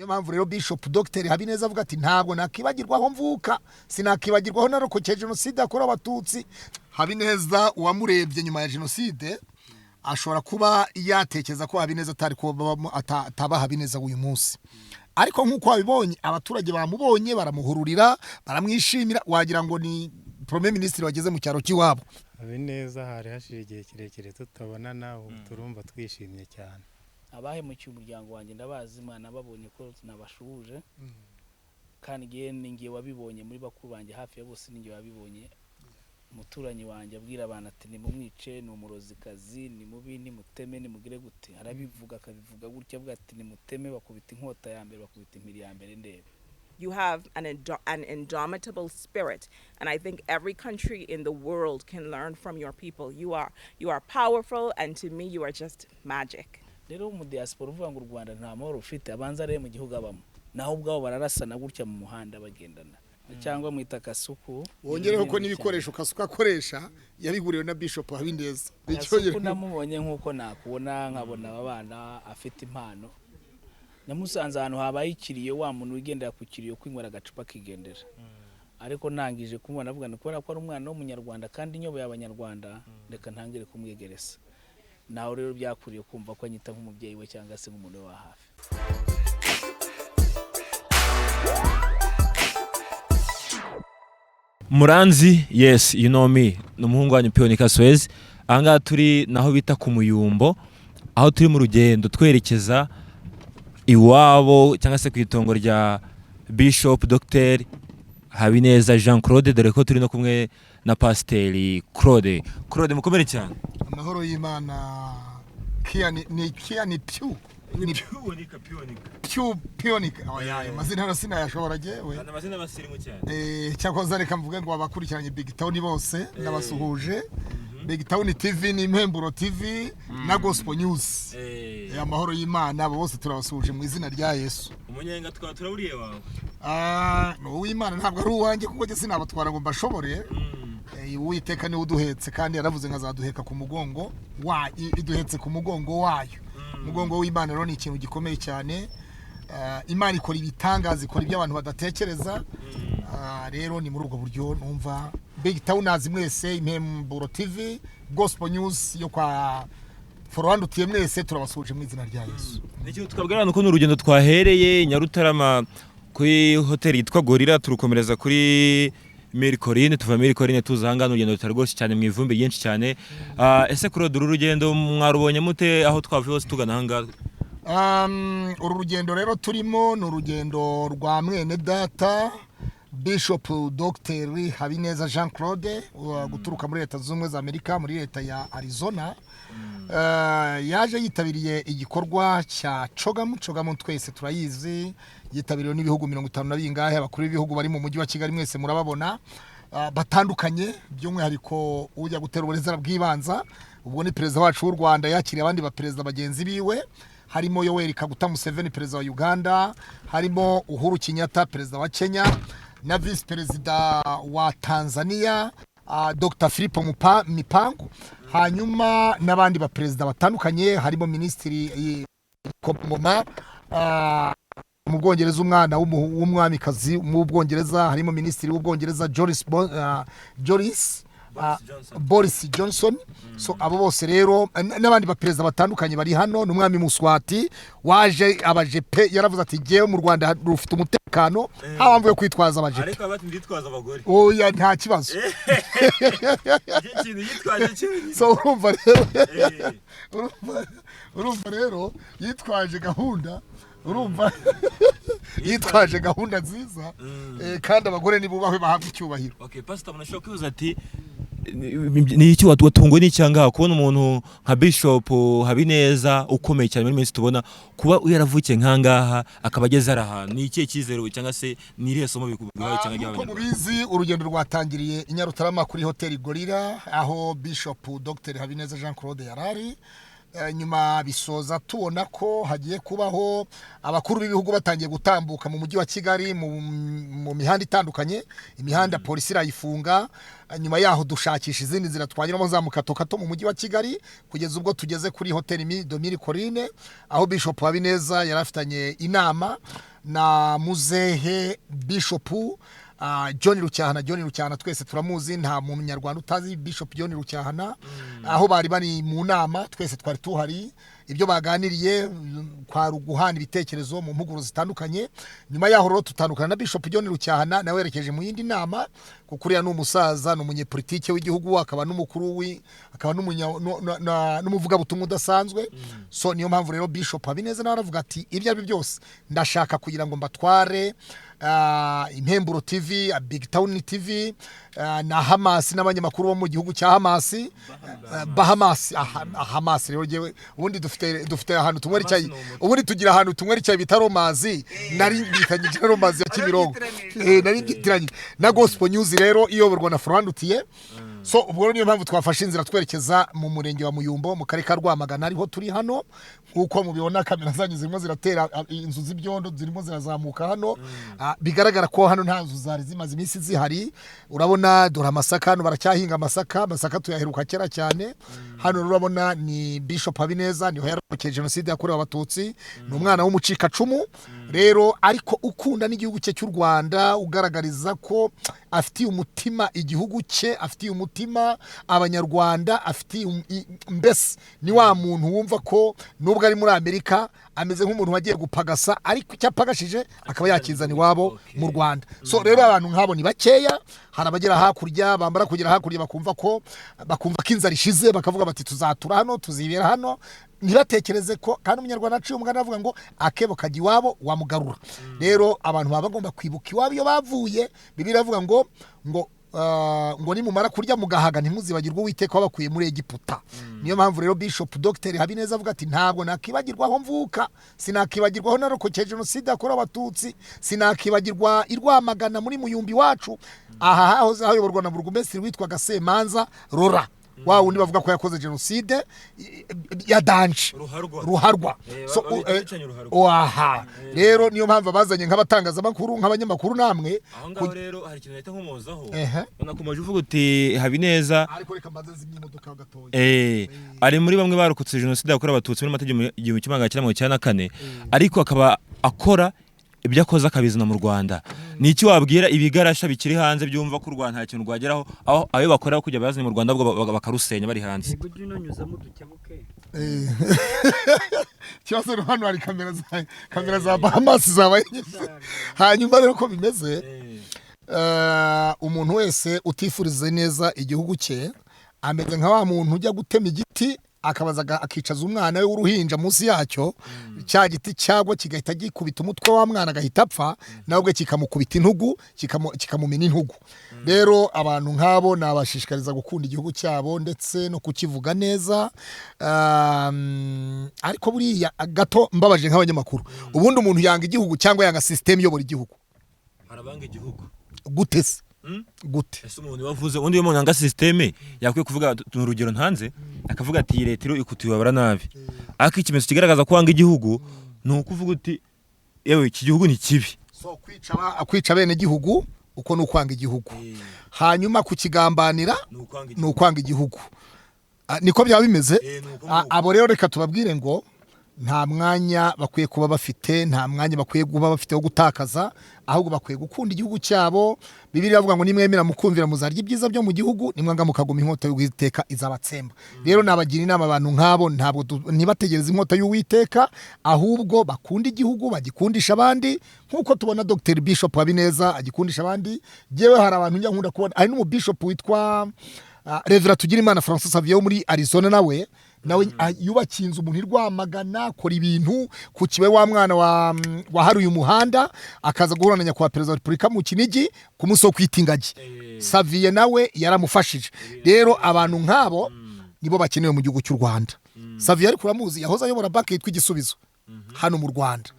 Niyo mpamvu rero Bishop Dr Habineza avuga ati: "Ntabwo nakibagirwa aho mvuka, sinakibagirwa aho narokokeye Jenoside yakorewe Abatutsi." Habineza, uwamurebye nyuma ya Jenoside ashobora kuba yatekereza ko Habineza atari kuba ataba Habineza w'uyu munsi, ariko nk'uko wabibonye, abaturage bamubonye baramuhururira, baramwishimira, wagira ngo ni Premier Ministre wageze mu cyaro cy'iwabo. Habineza, hari hashira igihe kirekire tutabonana, ubu turumva twishimye cyane. Abahemukiye umuryango wanjye ndabazi, mwana babonye ko nabashuhuje, kandi ngewe ni ngewe wabibonye muri bakuru banjye hafi ya bose, ni ngewe wabibonye. Umuturanyi wanjye abwira abantu ati: "Nimumwice, ni umurozikazi, ni mubi, nimuteme, nimugire gute." Arabivuga, akabivuga gutya, avuga ati: "Nimuteme." Bakubita inkota ya mbere, bakubita impiri ya mbere ndebe. You have an indomitable spirit, and I think every country in the world can learn from your people. You are powerful, and to me, you are just magic. Rero mu diaspora uvuga ngo u Rwanda nta mahoro rufite, abanza arebe mu gihugu abamo, naho ubwabo bararasana gutya mu muhanda bagendana, cyangwa mwita Kasuku. Wongereho ko n'ibikoresho Kasuku akoresha yabiguriwe na Bishop Habineza. Kasuku namubonye nk'uko nakubona, nkabona aba bana afite impano. Namusanze ahantu habaye ikiriyo, wa muntu wigendera ku kiriyo kwinywera agacupa akigendera, ariko ntangije kumubona avuga ni kubera ko ari umwana w'Umunyarwanda kandi inyoboye Abanyarwanda, reka ntangire kumwegereza. Nawe rero byakuriye kumva ko anyita nk'umubyeyi we cyangwa se nk'umuntu we wa hafi. Muranzi, yes, you know me, ni umuhungu wanyu Pionika Suez. Ahangaha turi naho bita ku Muyumbo, aho turi mu rugendo twerekeza iwabo cyangwa se ku itongo rya Bishop Dr Habineza Jean Claude, dore ko turi no kumwe na Pasiteri Claude. Claude, mukomere cyane. Amahoro y'Imana. Kia ni kia ni pyu ni pyu pionika. Oya, ayo mazina rero sinayashobora jewe. Amazina abasirimu cyane. Cyakoze reka mvuge ngo abakurikiranye Big Town bose ndabasuhuje, Big Town TV ni Impemburo TV na Gospel News. Amahoro y'Imana, abo bose turabasuhuje mu izina rya Yesu. Umunyenga tukaba turawuriye wawe. Ah, ni uw'Imana, ntabwo ari uwanjye, kuko njye sinabatwara ngo mbashobore. Uwiteka niwe uduhetse, kandi yaravuze ngo azaduheka ku mugongo wa iduhetse ku mugongo wayo. Umugongo w'Imana rero ni ikintu gikomeye cyane. Imana ikora ibitangaza, ikora ibyo abantu badatekereza. Rero ni muri ubwo buryo numva Big Towners mwese, Impemburo TV, Gospel News yo kwa Forwandutiye, mwese turabasuhuje mu izina rya Yesu. Ni ikintu twabwira abantu ko ni urugendo twahereye Nyarutarama kuri hoteli yitwa Gorilla, turukomereza kuri Mille Collines, tuva Mille Collines tuza ahangaha. Ni urugendo rutari rwose cyane, mu ivumbi ryinshi cyane. Ese Claude, uru rugendo mwarubonye mute, aho twavuye hose tugana ahangaha? Uru rugendo rero turimo ni urugendo rwa mwene data Bishop Dr Habineza Jean Claude, guturuka muri Leta Zunze Ubumwe za Amerika, muri leta ya Arizona. Yaje yitabiriye igikorwa cya CHOGM. CHOGM twese turayizi, yitabiriwe n'ibihugu 50 na bingahe. Abakuru b'ibihugu bari mu mujyi wa Kigali mwese murababona, batandukanye, by'umwihariko ujya gutera uburezi bw'ibanza, ubwo ni perezida wacu w'u Rwanda, yakiriye abandi baperezida bagenzi biwe, harimo Yoweri Kaguta Museveni, perezida wa Uganda, harimo Uhuru Kenyatta, perezida wa Kenya, na visi perezida wa Tanzania, Dr Philip Mipango, hanyuma n'abandi baperezida batandukanye, harimo minisitiri Ngoma mu Bwongereza, umwana w'umwamikazi mu Bwongereza, harimo minisitiri w'Ubwongereza Joris Boris Johnson. So abo bose rero n'abandi baperezida batandukanye bari hano, n'umwami Muswati waje abajepe. Yaravuze ati: "Jyewe mu Rwanda rufite umutekano, nta mpamvu yo kwitwaza abajepe." Ariko abati nditwaza abagore. Oya, nta kibazo. Ikintu yitwaje cyonyine. So urumva rero, urumva rero yitwaje gahunda, urumva yitwaje gahunda nziza, kandi abagore nibubahwe, bahabwe icyubahiro. Okay, Pastor, umuntu ashobora kwibaza ati: "Ni iki watunguwe n'icyangaha kubona umuntu nka Bishop Habineza ukomeye cyane muri minsi tubona, kuba yaravukiye nkangaha akaba ageze ari ahantu, ni ikihe cyizere cyangwa se ni irihe somo biguhaye cyangwa Nk'uko ry'Abanyarwanda?" mubizi, urugendo rwatangiriye i Nyarutarama kuri hoteli Gorilla, aho Bishop Dr Habineza Jean Claude yarari. Nyuma bisoza tubona ko hagiye kubaho abakuru b'ibihugu batangiye gutambuka mu mujyi wa Kigali mu mihanda itandukanye, imihanda polisi irayifunga. Nyuma yaho dushakisha izindi nzira twanyuramo za mukatokato mu mujyi wa Kigali, kugeza ubwo tugeze kuri hoteli de Mille Collines, aho Bishop Habineza yari afitanye inama. Na muzehe Bishop John Rucyahana. John Rucyahana twese turamuzi, nta munyarwanda utazi Bishop John Rucyahana. Aho bari bari mu nama twese twari tuhari. Ibyo baganiriye kwari uguhana ibitekerezo mu mpuguro zitandukanye. Nyuma yaho rero tutandukana na Bishop John Rucyahana, nawe werekeje mu yindi nama, kuko uriya ni umusaza, ni umunyepolitike w'igihugu, akaba n'umukuru akaba n'umuvugabutumwa udasanzwe. So niyo mpamvu rero Bishop Habineza nawe aravuga ati: "Ibyo ari byo byose ndashaka kugira ngo mbatware Impemburo TV, Big Town TV na Hamas n'abanyamakuru bo mu gihugu cya Hamas, Bahamas." Hamas rero jewe ubundi dufite ahantu tunywera icyayi, ubundi tugira ahantu tunywera icyayi bita Romazi, nari mbitanyije na Romazi ya Kimironko, nari mbyitiranye na Gospel News rero iyoborwa na Florent. So ubwo rero niyo mpamvu twafashe inzira twerekeza mu murenge wa Muyumbo, mu karere ka Rwamagana, ariho turi hano. Nk'uko mubibona, kamera zanyu zirimo ziratera inzu z'ibyondo zirimo zirazamuka hano. Bigaragara ko hano nta nzu zari zimaze iminsi zihari. Urabona dore amasaka hano, baracyahinga amasaka. Amasaka tuyaheruka kera cyane. Hano rero urabona ni Bishop Habineza, niho yarokokeye jenoside yakorewe Abatutsi. Ni umwana w'umucikacumu rero, ariko ukunda n'igihugu cye cy'u Rwanda, ugaragariza ko afitiye umutima igihugu cye, afitiye umutima Abanyarwanda, afitiye mbese ni wa muntu wumva ko nubwo ari muri Amerika ameze nk'umuntu wagiye gupagasa, ariko icyo apagashije akaba yakizana iwabo mu Rwanda. So rero abantu nk'abo ni bakeya. Hari abagera hakurya, bambara kugera hakurya bakumva ko inzara ishize, bakavuga bati: "Tuzatura hano, tuzibera hano," ntibatekereze ko kandi Umunyarwanda aciye umugani avuga ngo: "Akebo kajya iwabo wamugarura." Rero abantu baba bagomba kwibuka iwabo iyo bavuye. Bibiliya iravuga ngo nimumara kurya mugahaga ntimuzibagirwe Uwiteka wabakuye muri Egiputa. Niyo mpamvu rero Bishop Dr Habineza avuga ati: "Ntabwo nakibagirwa aho mvuka, sinakibagirwa aho narokokeye jenoside yakorewe Abatutsi, sinakibagirwa i Rwamagana muri Muyumbi wacu." Aha hahoze hayoborwa na burugumesitiri witwaga Semanza Rora, wa wundi bavuga ko yakoze jenoside ya danger. Ruharwa. Ruharwa. So, babita abicanyi ruharwa. Aha rero niyo mpamvu abazanye nk'abatangazamakuru, nk'abanyamakuru namwe. Aho ngaho rero hari ikintu nahita nkomozaho. Unakomeje uvuga uti Habineza Ariko reka mbanze nzimye imodoka gatoya. Ari muri bamwe barokotse jenoside yakorewe Abatutsi muri Mata 1994, ariko akaba akora ibyo akoze akabizana mu Rwanda. Ni iki wabwira ibigarasha bikiri hanze byumva ko u Rwanda nta kintu rwageraho, aho ayo bakora kujya bazanye mu Rwanda, ahubwo bakarusenya bari hanze? Yego, ujye unanyuzamo dukebuke. Ikibazo rero hano hari kamera za Bahamas zabaye nyinshi. Hanyuma rero ko bimeze, umuntu wese utifuriza neza igihugu cye ameze nka wa muntu ujya gutema igiti, akabaza akicaza umwana we w'uruhinja munsi yacyo. Cya giti cyagwa kigahita gikubita umutwe wa mwana, agahita apfa, nawe ubwe kikamukubita intugu, kikamumena intugu. Rero abantu nk'abo nabashishikariza gukunda igihugu cyabo ndetse no kukivuga neza. Ariko buriya gato mbabaje nk'abanyamakuru, ubundi umuntu yanga igihugu cyangwa yanga sisiteme iyobora igihugu? Harabanga igihugu. Gute se? Gute? Ese umuntu wavuze ubundi iyo umuntu yanga sisiteme yakwiye kuvuga, ni urugero ntanze, akavuga ati: "Iyi leta iriho ikutuyobora nabi," ariko ikimenyetso kigaragaza ko wanga igihugu ni uko uvuga uti: "Yewe, iki gihugu ni kibi." So kwica bene gihugu uko ni ukwanga igihugu, hanyuma kukigambanira Ni ukwanga. Ni ukwanga igihugu. Niko byaba bimeze. Ni uko nguko. Abo rero reka tubabwire ngo nta mwanya bakwiye kuba bafite, nta mwanya bakwiye kuba bafite wo gutakaza, ahubwo bakwiye gukunda igihugu cyabo. Bibiliya iravuga ngo: "Nimwemera mukumvira muzarya ibyiza byo mu gihugu, nimwanga mukaguma inkota y'Uwiteka izabatsemba." Rero nabagira inama abantu nk'abo, ntabwo ntibategereze inkota y'Uwiteka, ahubwo bakunda igihugu, bagikundisha abandi, nk'uko tubona Dr Bishop Habineza agikundisha abandi. Yewe, hari abantu njya nkunda kubona, hari n'umubishop witwa Reverend Tugirimana Francis Xavier wo muri Arizona, nawe yubakiye inzu umuntu i Rwamagana, akora ibintu ku kibe wa mwana wa waharuye umuhanda, akaza guhura na nyakubahwa Perezida wa Repubulika mu Kinigi ku munsi wo kwita ingagi. Xavier nawe yaramufashije. Rero abantu nk'abo nibo bakenewe mu gihugu cy'u Rwanda. Xavier ariko uramuzi, yahoze ayobora banki yitwa Igisubizo hano mu Rwanda.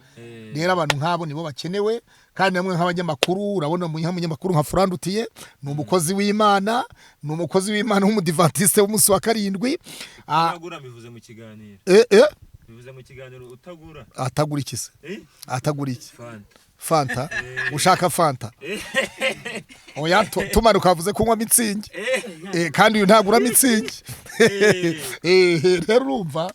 Rero abantu nk'abo nibo bakenewe. Kandi namwe nk'abanyamakuru, urabona umunyamakuru nka Furandutiye ni umukozi w'Imana, ni umukozi w'Imana w'umudivantiste w'umunsi wa karindwi. Utagura, bivuze mu kiganiro. Bivuze mu kiganiro utagura. Atagura iki se? Atagura iki? Fanta. Fanta? Ushaka fanta? Oya, tumanuka wavuze kunywa Mützig. Kandi uyu ntagura Mützig. Rero urumva,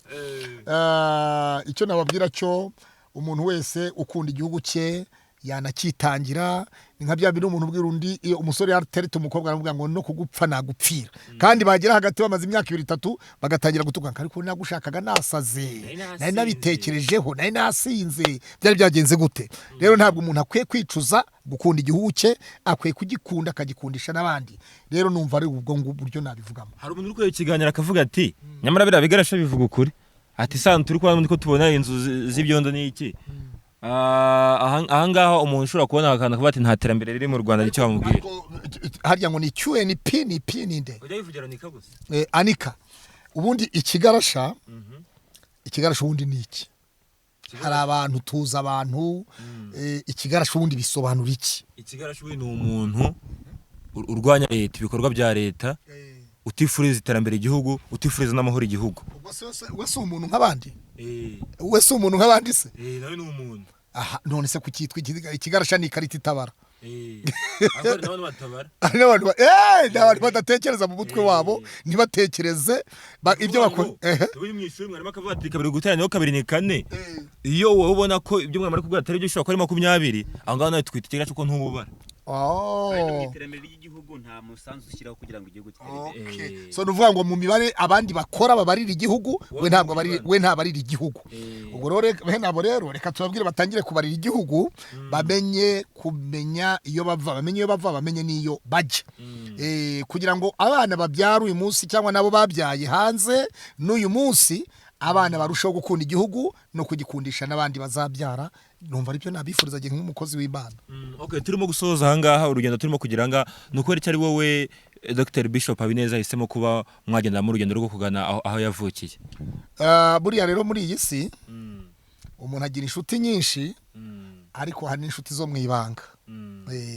icyo nababwira cyo Umuntu wese ukunda igihugu cye yanakitangira. Ni nka bya bindi umuntu ubwira undi, iyo umusore yatereta umukobwa aramubwira ngo no kugupfa nagupfira, kandi bagera hagati bamaze imyaka 2 3 bagatangira gutukana, ariko nagushakaga nasaze, nari nabitekerejeho, nari nasinze, byari byagenze gute? Rero ntabwo umuntu akwiye kwicuza gukunda igihugu cye, akwiye kugikunda akagikundisha n'abandi. Rero numva ari ubwo buryo nabivugamo. Hari umuntu uri kureba ikiganiro akavuga ati nyamara biriya bigarasha bivuga ukuri, ati sano turi kubona ko tubona inzu z'ibyondo n'iki. Ahangaha umuntu ushobora kubona akantu akavuga ati nta terambere riri mu Rwanda, nicyo bamubwira. Harya ngo ni QNP ni P ni nde? Ujya wivugira nika gusa. Anika ubundi ikigarasha, ikigarasha ubundi ni iki? Hari abantu tuzi abantu, ikigarasha ubundi bisobanura iki? Ikigarasha ubundi ni umuntu urwanya leta, ibikorwa bya leta, utifuriza iterambere igihugu, utifuriza n'amahoro igihugu. Ubwo we si umuntu nk'abandi? We si umuntu nk'abandi se? Nawe ni umuntu. Aha, none se kucyitwa ikigarasha ni ikarita itabara? Hari n'abantu n'abantu badatekereza mu mutwe wabo, ntibatekereze ibyo bakora. Turi mu ishuri mwarimu akavuga ati 2 guteranya 2 ni 4. Iyo wowe ubona ko ibyo mwarimu ari kubwira atari byo, ushobora kuba ari 20, aho ngaho nawe twita ikigarasha kuko ntububara. Oh. Iterambere ry'igihugu nta musanzu ushyiraho kugira ngo igihugu gitere imbere. So nuvuga ngo mu mibare abandi bakora babarira igihugu, we ntabwo barira, we ntabarira igihugu. Ubwo rero bene abo rero reka tubabwire batangire kubarira igihugu, bamenye kumenya iyo bava, bamenye iyo bava, bamenye niyo bajya. Kugira ngo abana babyara uyu munsi cyangwa nabo babyaye hanze n'uyu munsi, abana barushaho gukunda igihugu no kugikundisha n'abandi bazabyara. Numva aribyo nabifuriza gihe nk'umukozi w'Imana. Okay, turimo gusoza ahangaha urugendo turimo kugira nga nuko ari cyari wowe Dr Bishop Habineza yahisemo kuba mwagenda mu rugendo rwo kugana aho yavukiye. Buriya rero muri iyi si umuntu agira inshuti nyinshi, ariko hari n'inshuti zo mu ibanga.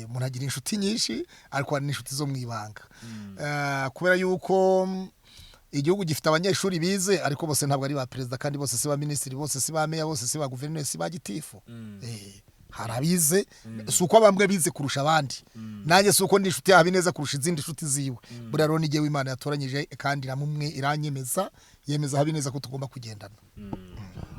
Umuntu agira inshuti nyinshi ariko hari n'inshuti zo mu ibanga. Kubera yuko igihugu gifite abanyeshuri bize, ariko bose ntabwo ari ba perezida, kandi bose si ba minisitiri, bose si ba meya, bose si ba guverineri, si ba gitifu. Hari abize, si uko bamwe bize kurusha abandi. Nanjye si uko ndi inshuti ya Habineza kurusha izindi nshuti ziwe. Buriya rero ni jyewe Imana yatoranyije kandi iramumwe iranyemeza, yemeza Habineza ko tugomba kugendana.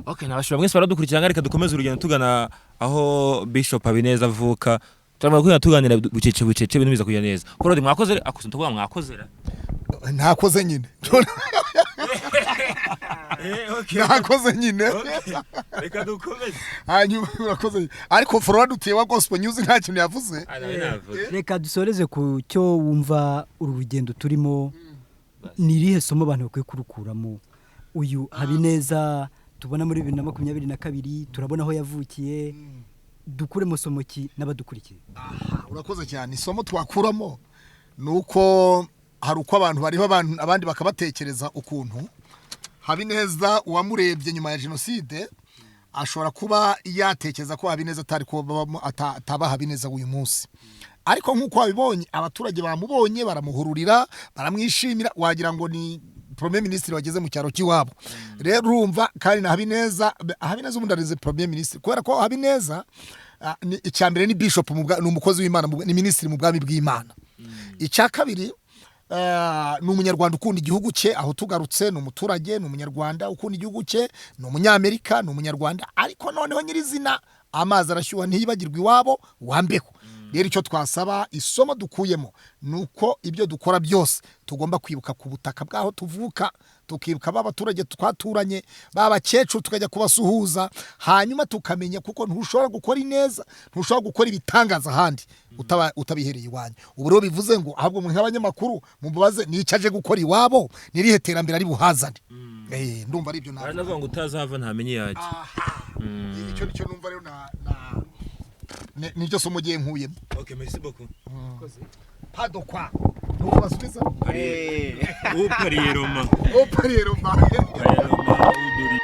Okay, nabashobora mwese baradukurikirana, reka dukomeze urugendo tugana aho Bishop Habineza avuka. Turamaze kugenda tuganira bucece bucece, ibintu biza kugenda neza. Korode mwakoze akuze tuvuga mwakozera. Ntakoze nyine. Ntakoze nyine. Reka dukomeze. Hanyuma urakoze. Ariko forward utiye wa Gospel News nta kintu yavuze. Reka dusoreze ku cyo wumva uru rugendo turimo, ni irihe somo abantu bakwiye kurukuramo? Uyu Habineza tubona muri 2022, turabona aho yavukiye, dukuremo somo ki n'abadukurikiye? Urakoze cyane. Isomo twakuramo nuko hari uko abantu bariho abandi bakabatekereza ukuntu Habineza uwamurebye nyuma ya jenoside ashobora kuba yatekereza ko Habineza atari kuba ataba Habineza uyu munsi. Ariko nkuko wabibonye abaturage bamubonye baramuhururira, baramwishimira, wagira ngo ni premier ministre wageze mu cyaro kiwabo. Rero urumva kandi na Habineza, Habineza ubundi arize premier ministre, kubera ko Habineza icya mbere ni bishop, ni umukozi w'Imana, ni ministre mu bwami bw'Imana. Icya kabiri ni umunyarwanda ukunda igihugu cye, aho tugarutse ni umuturage, ni umunyarwanda ukunda igihugu cye, ni umunyamerika, ni umunyarwanda, ariko noneho nyirizina amazi arashyuha ntiyibagirwe iwabo wambeho. Rero icyo twasaba, isomo dukuyemo nuko ibyo dukora byose tugomba kwibuka ku butaka bwaho tuvuka, tukibuka abaturage twaturanye, babakecuru tukajya kubasuhuza, hanyuma tukamenya, kuko ntushobora gukora ineza, ntushobora gukora ibitangaza ahandi utabihereye iwanyu. Ubu rero bivuze ngo ahubwo mwe nk'abanyamakuru mubaze ni icyo aje gukora iwabo, nirihe terambere ari buhazane. Ndumva ari ibyo navuga. Baranavuga ngo utazava ntamenye yajya. Icyo nicyo numva rero na niryo somo giye nkuyemo. Okay, merci beaucoup. Pado kwa. Nuko basubiza? Upariye Roma. Upariye Roma. Roma uduri.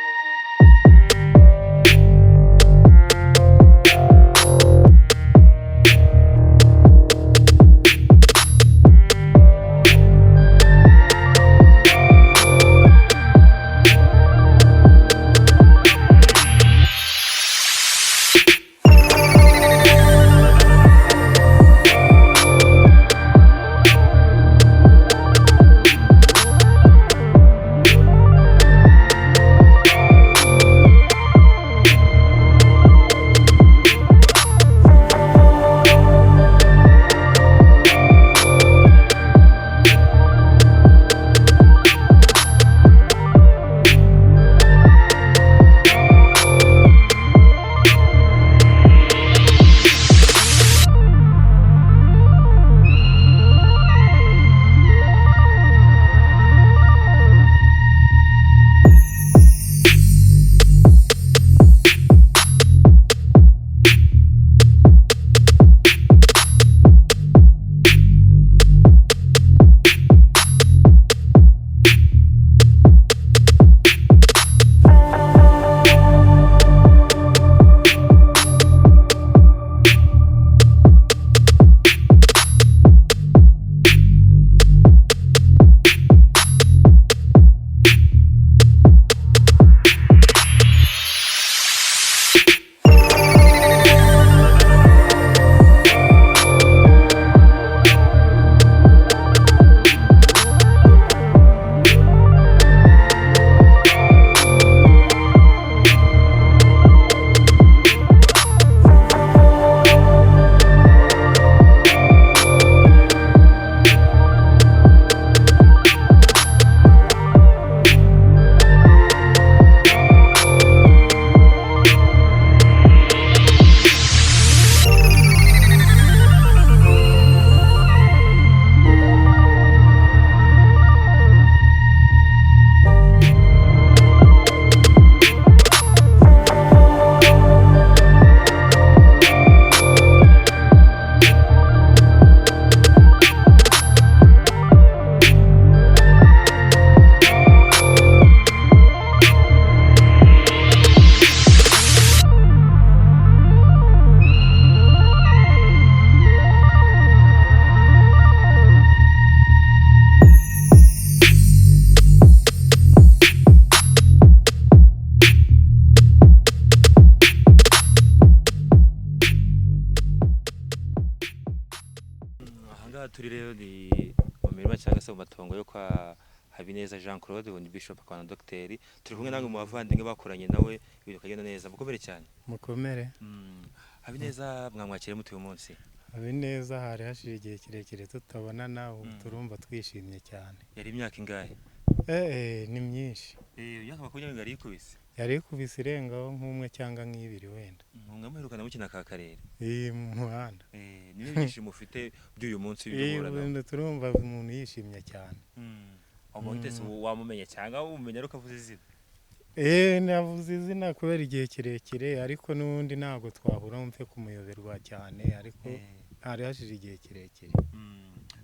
Ahangaha turi rero ni mu mirima cyangwa se mu matongo yo kwa Habineza Jean Claude, ubu ni bishop akaba na dogiteri. Turi kumwe namwe mu bavandimwe bakoranye nawe, ibintu bikagenda neza. Mukomere cyane. Mukomere. Habineza, mwamwakiriye mute uyu munsi? Habineza, hari hashije igihe kirekire tutabonana, ubu turumva twishimye cyane. Yari imyaka ingahe? Ni myinshi. Imyaka 20 yari ikubise. Yari ikubise irengaho nk'umwe cyangwa nk'ibiri wenda. Mwamuherukana mukina ka karere. Mu muhanda. Niyo byishimo ufite by'uyu munsi byo guhura nawe? Ubu turumva umuntu yishimye cyane. Wamutese, wamumenye cyangwa umumenya ariko avuze izina? Navuze izina kubera igihe kirekire, ariko n'ubundi ntabwo twahura mve kumuyoberwa cyane, ariko hari hashije igihe kirekire.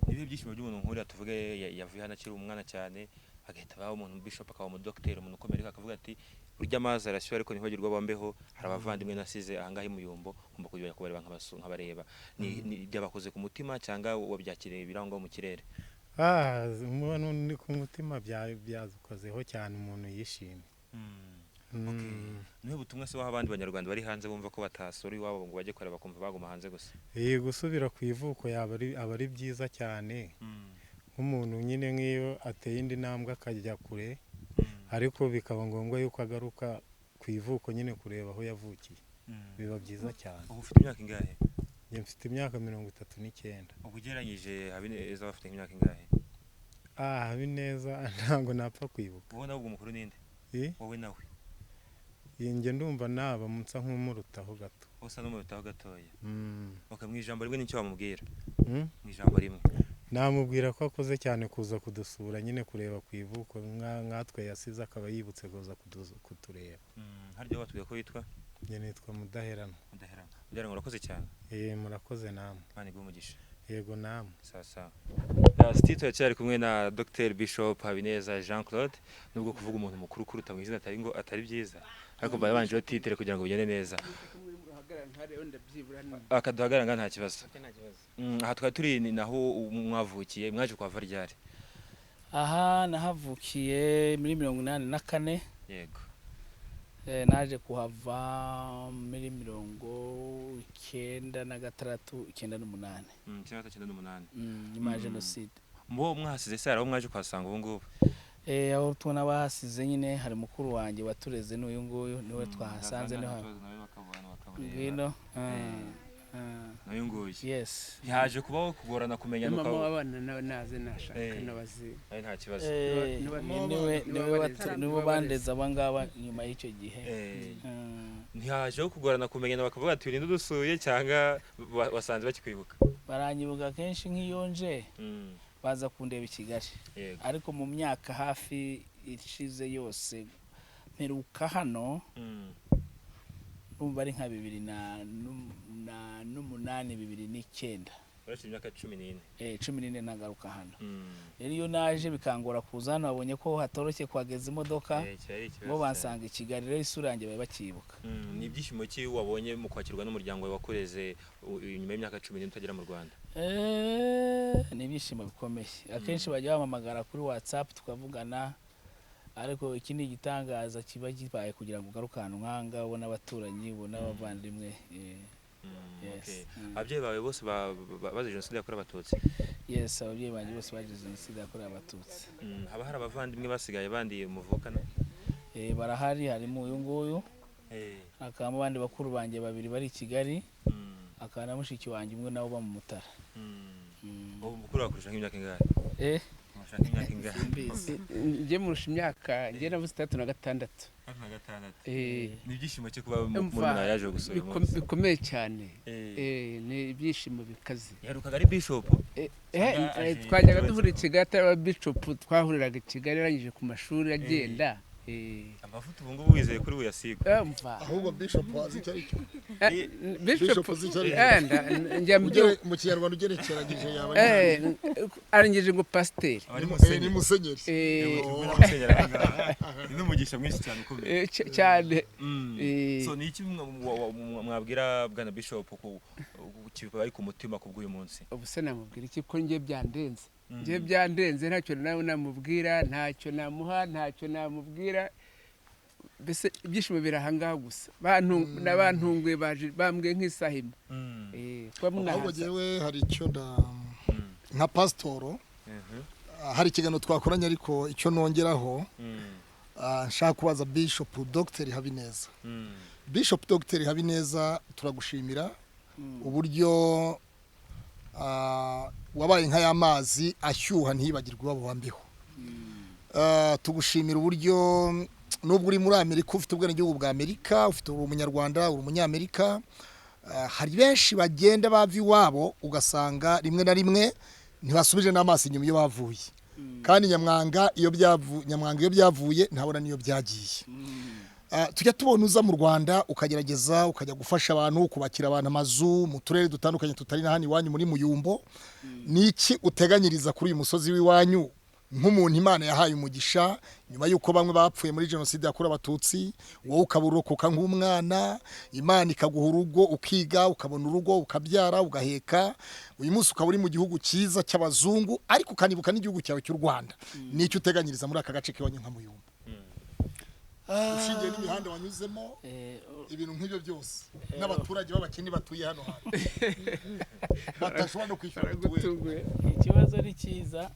Nibihe byishimo by'umuntu nk'uriya, tuvuge yavuye hano akiri umwana cyane, agahita aba umuntu bishop, akaba umudogiteri, umuntu ukomeye, ariko akavuga ati burya amazi arashyuha ariko ntibagirwe bambeho, hari abavandimwe nasize ahangaha i Muyumbo, ngomba kujya kubareba, nkabareba. Ni byabakoze ku mutima cyangwa wabyakiriye birangwa mu kirere? Umuntu ni ku mutima byadukozeho cyane, umuntu yishimye. Niwe butumwa se waha abandi banyarwanda bari hanze bumva ko batasura iwabo ngo bajye kureba, bakumva baguma hanze gusa? Gusubira ku ivuko yaba aba ari byiza cyane, nk'umuntu nyine nk'iyo ateye indi ntambwe akajya kure, ariko bikaba ngombwa yuko agaruka ku ivuko nyine kureba aho yavukiye, biba byiza cyane. Ubu ufite imyaka ingahe? Njye mfite imyaka 39. Ubu ugereranyije Habineza bafite imyaka ingahe? Habineza ntabwo napfa kwibuka. Wowe nawe ubwo mukuru ninde? Wowe nawe. Njye ndumva naba munsa nk'umurutaho gato. Usa n'umurutaho gatoya. Okay, mu ijambo rimwe nicyo wamubwira? Mu ijambo rimwe. Namubwira ko akoze cyane kuza kudusura nyine, kureba ku ivuko, nkatwe yasize akaba yibutse kuza kutureba. Harya watubwiye ko witwa? Njye nitwa Mudaheranwa. Mudaheranwa. Mudaheranwa, urakoze cyane. Murakoze namwe. Imana iguhe umugisha. Yego namwe. Sawa sawa. Steve turacyari kumwe na Dr Bishop Habineza Jean Claude. Nubwo kuvuga umuntu mukuru kuruta mu izina atari ngo atari byiza, ariko babanjeho titre kugira ngo bigende neza. Akaduhagarara nta kibazo. Aha twari turi ni naho mwavukiye, mwaje kuhava ryari? Aha nahavukiye muri 84. Yego. Naje kuhava muri 96, 98. 98. Nyuma ya jenoside. Mbo mwahasize se, hari aho mwaje kuhasanga ubu ngubu? Aho tubona bahasize nyine hari mukuru wanjye watureze n'uyu nguyu, niwe twahasanze, niho ngwino. N'uyu nguyu. Yes. Yaje kubaho kugorana kumenya mama nuko w'abana nawe naze nashaka nabazi. Nta kibazo. Niwe bandeze aba ngaba nyuma y'icyo gihe. Ntihajeho kugorana kumenya bakavuga ati urinde udusuye cyangwa wasanze bakikwibuka? Baranyibuka kenshi nk'iyo nje baza kundeba i Kigali. Ariko mu myaka hafi ishize yose mperuka hano numva ari nka 2008, 2009. Urashije imyaka 14. 14 ntagaruka hano. Rero iyo naje bikangora kuza hano, babonye ko hatoroshye kuhageza imodoka, bo bansanga i Kigali, rero isura yanjye bari bakibuka. Ni ibyishimo ki wabonye mu kwakirwa n'umuryango wawe wakureze nyuma y'imyaka 14 utagera mu Rwanda? Ni ibyishimo bikomeye. Akenshi bajya bampamagara kuri WhatsApp tukavugana, ariko iki ni igitangaza kiba kibaye kugira ngo ugaruke ahantu nk'aha, ubone abaturanyi, ubone abavandimwe. Yes. Ababyeyi bawe bose bazize jenoside yakorewe Abatutsi? Yes, ababyeyi banjye bose bazize jenoside yakorewe Abatutsi. Haba hari abavandimwe basigaye bandi muvukana? Barahari, harimo uyu nguyu, hakabamo abandi bakuru banjye babiri bari i Kigali, hakaba na mushiki wanjye umwe nawe uba mu Mutara. Ubu mukuru wakurusha nk'imyaka ingahe? Imyaka ingahe? Njye murusha imyaka, njye navuze 36. Ni ibyishimo cyo kuba murumuna yaje gusura uyu munsi? Bikomeye cyane. Ni ibyishimo bikaze. Yaherukaga ari bishop? Twajyaga duhurira i Kigali, atari aba bishop, twahuriraga i Kigali arangije ku mashuri agenda. Amavuta ubu ngubu wizeye kuri buyasiga. Ahubwo bishop wazi icyo ari cyo? Bishop uzi icyo ari cyo? Mu kinyarwanda ugerekeranyije yaba arangije ngo pasiteri. Ni musenyeri. Ni n'umugisha mwinshi cyane ukomeye. Cyane. So ni iki mwabwira bwana bishop ku kibaye ku mutima ku bw'uyu munsi? Ubu se namubwira iki ko ngiye byandenze? Ngiye byandenze, ntacyo nawe namubwira, ntacyo namuha, ntacyo namubwira. Mbese ibyishimo biri aha ngaha gusa. Bantunguye baje bambwiye nk'isaha imwe. Ahubwo njyewe hari icyo Nka pasitoro, hari ikiganiro twakoranye, ariko icyo nongeraho, nshaka kubaza Bishop Dr Habineza. Bishop Dr Habineza, turagushimira uburyo wabaye nka y'amazi ashyuha ntibagirwe iwabo wambiho. Tugushimira uburyo nubwo uri muri Amerika, ufite ubwenegihugu bwa Amerika, ufite, uri umunyarwanda, uri umunyamerika. Hari benshi bagenda bava iwabo, ugasanga rimwe na rimwe ntibasubije n'amaso inyuma iyo bavuye, kandi nyamwanga iyo byavuye ntabona n'iyo byagiye. Tujya tubona uza mu Rwanda, ukagerageza ukajya gufasha abantu, kubakira abantu amazu mu turere dutandukanye tutari na hano iwanyu muri Muyumbo. Ni iki uteganyiriza kuri uyu musozi w'iwanyu nk'umuntu Imana yahaye umugisha, nyuma y'uko bamwe bapfuye muri Jenoside yakorewe Abatutsi, wowe ukaba urokoka nk'umwana, Imana ikaguha urugo, ukiga, ukabona urugo, ukabyara, ugaheka, uyu munsi ukaba uri mu gihugu cyiza cy'abazungu, ariko ukanibuka n'igihugu cyawe cy'u Rwanda? Ni icyo uteganyiriza muri aka gace k'iwanyu nka Muyumbo, ushingiye n'imihanda wanyuzemo, ibintu nk'ibyo byose, n'abaturage b'abakene batuye hano hantu badashobora no kwishyura mituweli? Baragutunguye. Ikibazo ari cyiza.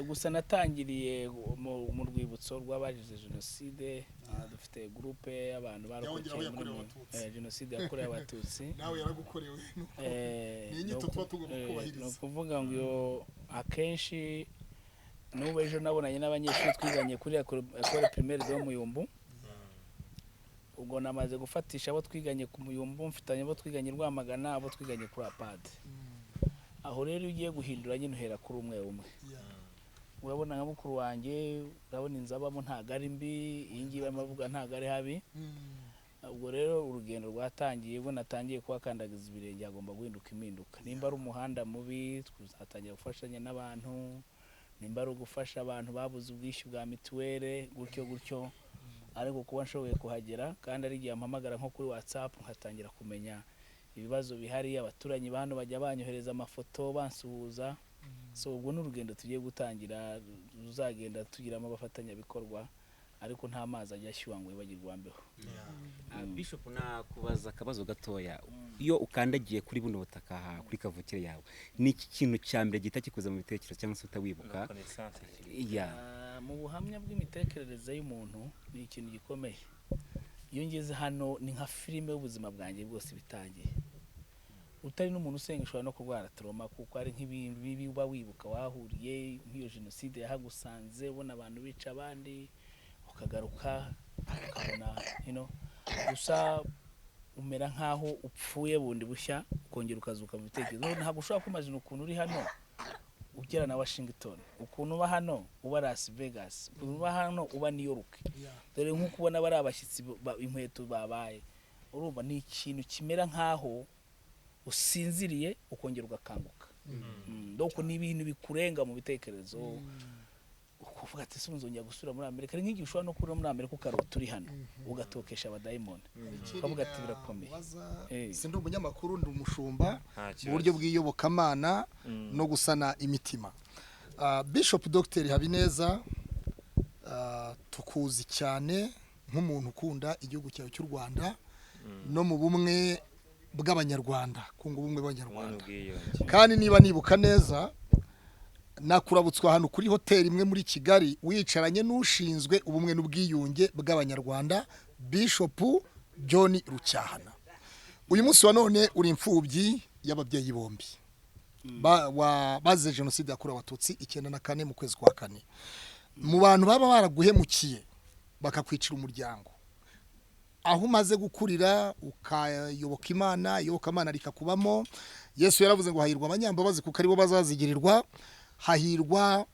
Gusa natangiriye mu rwibutso rw'abazize jenoside. Dufite groupe y'abantu Yongeraho barokokeye muri yakorewe Abatutsi. Jenoside yakorewe Abatutsi. Nawe yaragukorewe. Ni inyito tuba tugomba kubahiriza. Ni ukuvuga ngo iyo akenshi, n'ubu ejo nabonanye n'abanyeshuri twiganye kuri école primaire de Muyumbu. Ubwo namaze gufatisha abo twiganye ku Muyumbu, mfitanye abo twiganye i Rwamagana, abo twiganye kuri APADE. Aho rero iyo ugiye guhindura nyine uhera kuri umwe umwe. Urabona nka mukuru wanjye, urabona inzu abamo ntabwo ari mbi, iyi ngiyi barimo bavuga ntabwo ari habi. Ubwo rero urugendo rwatangiye, ubwo natangiye kuhakandagiza ibirenge, hagomba guhinduka impinduka. Nimba ari umuhanda mubi, tuzatangira gufashanya n'abantu, nimba ari ugufasha abantu babuze ubwishyu bwa mituweli, gutyo gutyo. Ariko kuba nshoboye kuhagera, kandi ari igihe mpamagara nko kuri WhatsApp, nkatangira kumenya ibibazo bihari, abaturanyi ba hano bajya banyohereza amafoto bansuhuza. So ubwo ni urugendo tugiye gutangira, ruzagenda tugiramo abafatanyabikorwa, ariko nta mazi ajya ashyuha ngo yibagirwe uwambeho. Bishop, nakubaza akabazo gatoya. Iyo ukandagiye kuri buno butaka aha kuri kavukire yawe, ni iki kintu cya mbere gihita kikuza mu bitekerezo cyangwa se utawibuka ya? Mu buhamya bw'imitekerereze y'umuntu ni ikintu gikomeye. Iyo ngeze hano ni nka filime y'ubuzima bwanjye bwose bitangiye. Utari n'umuntu usenga ushobora no kurwara trauma, kuko hari nk'ibintu bibi uba wibuka wahuriye, nk'iyo jenoside yahagusanze, ubona abantu bica abandi, ukagaruka ukabona gusa umera nk'aho upfuye bundi bushya, ukongera ukazuka mu bitekerezo. Ntabwo ushobora kwimagina ukuntu uri hano ugera na Washington, ukuntu uba hano uba Las Vegas, ukuntu uba hano uba New York. Dore nk'uko ubona bari abashyitsi inkweto babaye. Urumva ni ikintu kimera nk'aho usinziriye ukongera ugakanguka. Donc ni ibintu bikurenga mu bitekerezo, ukuvuga ati: "Ese nzongera gusubira muri Amerika?" Hari nk'igihe ushobora no kuba muri Amerika ukarota uri hano, ugatokesha abadayimoni, ukavuga ati: "Birakomeye." Si ndi umunyamakuru, ndi umushumba Nta mu kibazo. buryo bw'iyobokamana no gusana imitima. Bishop Dr Habineza, tukuzi cyane nk'umuntu ukunda igihugu cyawe cy'u Rwanda no mu bumwe bw'Abanyarwanda, kunga ubumwe bw'Abanyarwanda. Ubwiyunge. Kandi niba nibuka neza, nakurabutswe ahantu kuri hoteli imwe muri Kigali, wicaranye n'ushinzwe ubumwe n'ubwiyunge bw'Abanyarwanda, Bishop John Rucyahana. Uyu munsi wa none uri imfubyi y'ababyeyi bombi bazize Jenoside yakorewe Abatutsi 94 mu kwezi kwa kane. Mu bantu baba baraguhemukiye bakakwicira umuryango, aho umaze gukurira ukayoboka Imana, iyobokamana rikakubamo, Yesu yaravuze ngo hahirwa abanyambabazi kuko aribo bazazigirirwa, hahirwa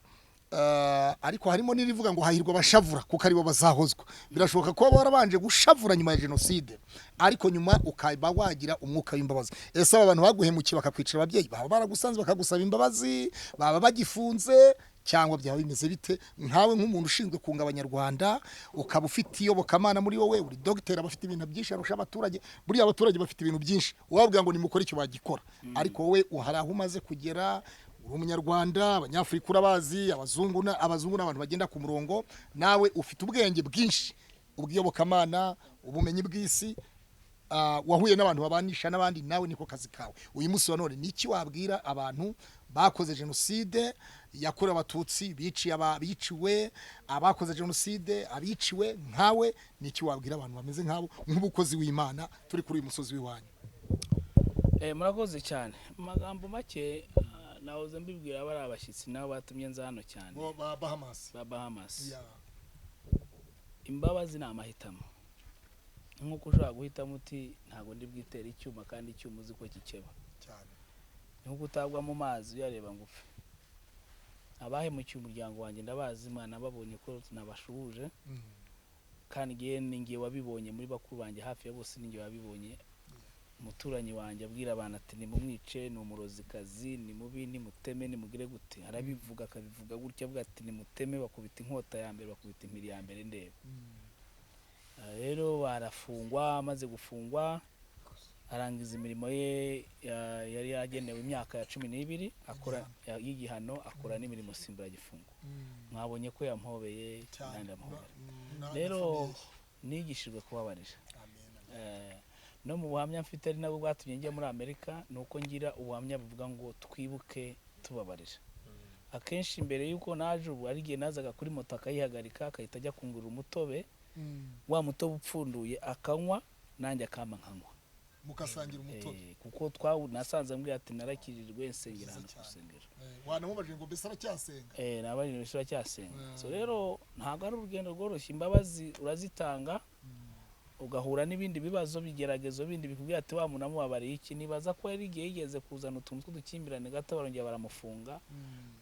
ariko harimo n'irivuga ngo hahirwa abashavura kuko aribo bazahozwa. Birashoboka kuba warabanje gushavura nyuma ya jenoside, ariko nyuma ukaba wagira umwuka w'imbabazi. Ese aba bantu baguhemukiye bakakwicira ababyeyi, baba baragusanze bakagusaba imbabazi, baba bagifunze, cyangwa byaba bimeze bite? Nkawe nk'umuntu ushinzwe kunga Abanyarwanda, ukaba ufite iyobokamana muri wowe, uri dogiteri, aba afite ibintu byinshi arusha abaturage. Buriya abaturage bafite ibintu byinshi, ubabwira ngo nimukore icyo bagikora, ariko wowe hari aho umaze kugera, uri umunyarwanda, Abanyafurika urabazi, abazungu n'abantu bagenda ku murongo, nawe ufite ubwenge bwinshi, ubwiyobokamana, ubumenyi bw'isi. Wahuye n'abantu babanisha n'abandi, nawe niko kazi kawe. Uyu munsi wa none ni iki wabwira abantu bakoze jenoside yakorewe Abatutsi, biciye biciwe, abakoze jenoside, abiciwe nkawe? Ni iki wabwira abantu bameze nk'abo, nk'umukozi w'Imana turi kuri uyu musozi w'iwanyu? Murakoze cyane. Mu magambo make, nahoze mbibwira bari abashyitsi nabo batumye nza hano cyane. Bo ba Bahamas. Ba Bahamas. Imbabazi ni amahitamo, nk'uko ushobora guhitamo uti ntabwo ndi bwitere icyuma, kandi icyuma uzi ko gikeba. Cyane. Nk'uko utagwa mu mazi uyareba ngo upfe. Abahemukiye umuryango wanjye ndabazi, Imana babonye ko nabashuhuje. Kandi ngewe ni ngewe wabibonye muri bakuru banjye hafi ya bose, ni ngewe wabibonye. Umuturanyi wanjye abwira abantu ati nimumwice, ni umurozikazi, ni mubi, nimuteme, nimugire gute. Arabivuga, akabivuga gutya, avuga ati nimuteme. Bakubita inkota ya mbere, bakubita impiri ya mbere ndeba. Rero barafungwa. Amaze gufungwa arangiza imirimo ye yari yagenewe, imyaka ya 12 akora y'igihano, akora n'imirimo simburagifungo. Mwabonye ko yampobeye. Cyane. Nanjye ndamuhobera. Na Rero famille. nigishijwe kubabarira. Amen. No mu buhamya mfite, ari nabwo bwatumye njya muri Amerika, ni uko ngira ubuhamya buvuga ngo twibuke tubabarira. Akenshi mbere y'uko naje ubu, ari igihe nazaga kuri moto akayihagarika, akahita ajya kungurira umutobe, wa mutobe upfunduye, akanywa, nanjye akampa nkanywa. Mukasangira umutobe. Kuko nasanze ambwira ati narakijijwe, nsengera Byiza hano ku cyane. rusengero. Wanamubajije ngo mbese aracyasenga? Nabajije mbese uracyasenga. So rero ntabwo ari urugendo rworoshye. Imbabazi urazitanga, ugahura n'ibindi bibazo, bigeragezo bindi bikubwira ati wa muntu amubabariye iki? Nibaza ko yari igihe yigeze kuzana utuntu tw'udukimbirane gato, barongera baramufunga,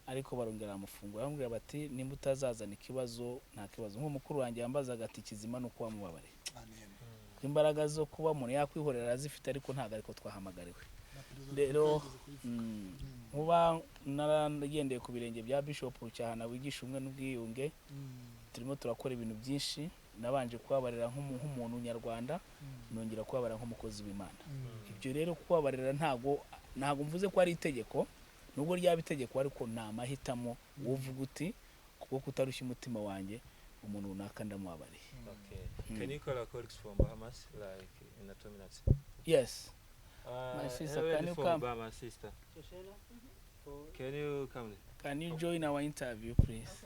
ariko barongera baramufungura, baramubwira bati nimba utazazana ikibazo nta kibazo. Nk'umukuru wanjye yambazaga ati kizima ni uko wamubabariye. Amen. Kuko imbaraga zo kuba umuntu yakwihorera arazifite, ariko ntabwo ariko twahamagariwe. Na perezida Rero yigeze kubivuga. Nkuba naragendeye ku birenge bya Bishop Rucyahana wigisha ubumwe n'ubwiyunge, turimo turakora ibintu byinshi. Nabanje kubabarira nk'umuntu nyarwanda, nongera kubabarira nk'umukozi w'Imana. Ibyo rero kubabarira ntago mvuze ko ari itegeko, nubwo ryaba itegeko, ariko ni amahitamo. Uvuga uti kubwo kutarushya umutima wanjye, umuntu runaka ndamubabariye. Okay. Can you call our colleagues from Bahamas, like in 2 minutes? Yes. My sister, Hello, can you from come? Bahamas, sister. Can you come? Can you join our interview, please?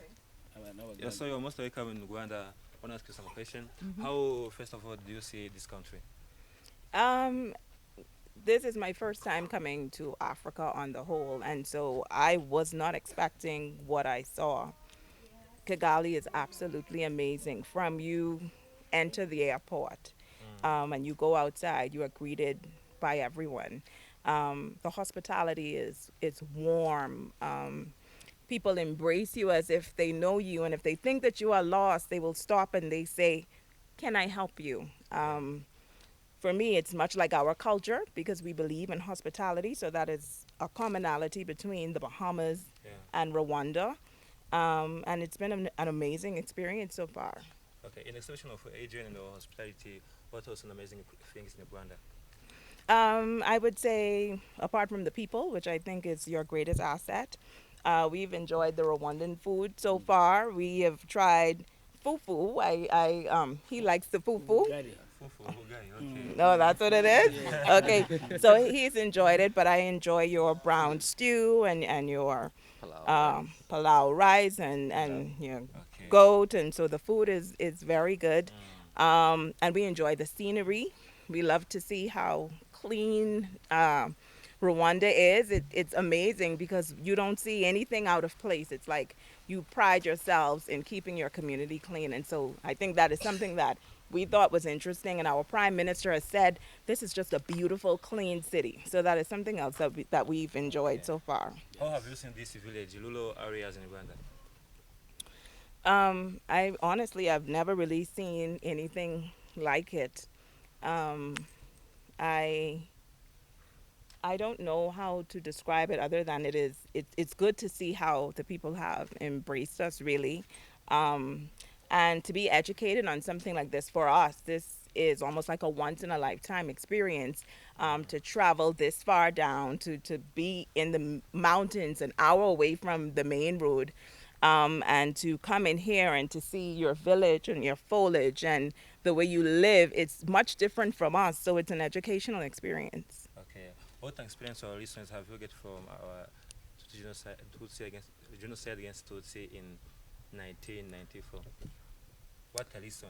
Aba Yeah, so you're most welcome in Rwanda. I want to ask you some question. How, first of all, do you see this country? This is my first time coming to Africa on the whole, and so I was not expecting what I saw. Kigali is absolutely amazing. From you enter the airport and you go outside, you are greeted by everyone. The hospitality is warm. People embrace you as if they know you, and if they think that you are lost, they will stop and they say, "Can I help you?" For me, it's much like our culture because we believe in hospitality. So that is a commonality between the Bahamas and Rwanda. And it's been an amazing experience so far. Okay, in exception of Adrian and the hospitality, what else an amazing things in Rwanda? I would say, apart from the people, which I think is your greatest asset, we've enjoyed the Rwandan food so far. We have tried fufu. He likes the fufu. Gari. Fufu, ugali, okay. No, that's what it is? Okay. So he's enjoyed it, but I enjoy your brown stew and your Palau pilau rice and your goat. And so the food is very good. And we enjoy the scenery. We love to see how clean Rwanda is. It's amazing because you don't see anything out of place. It's like you pride yourselves in keeping your community clean. And so I think that is something that we thought was interesting. And our prime minister has said this is just a beautiful, clean city. So that is something else that we've enjoyed so far. How have you seen this village, rural areas in Rwanda? I honestly have never really seen anything like it. I don't know how to describe it other than it's good to see how the people have embraced us, really, and to be educated on something like this. For us, this is almost like a once in a lifetime experience, to travel this far down, to be in the mountains an hour away from the main road. And to come in here and to see your village and your foliage and the way you live, it's much different from us. So it's an educational experience. Okay. What experience or lessons have you get from our Tutsi genocide against Tutsi in 1994? What a lesson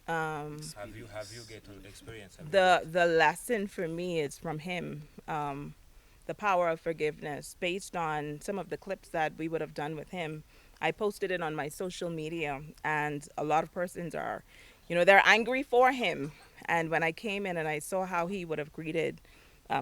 have you get to experience? Have you The get? the lesson for me is from him, the power of forgiveness, based on some of the clips that we would have done with him. I posted it on my social media, and a lot of persons are, they're angry for him. And when I came in and I saw how he would have greeted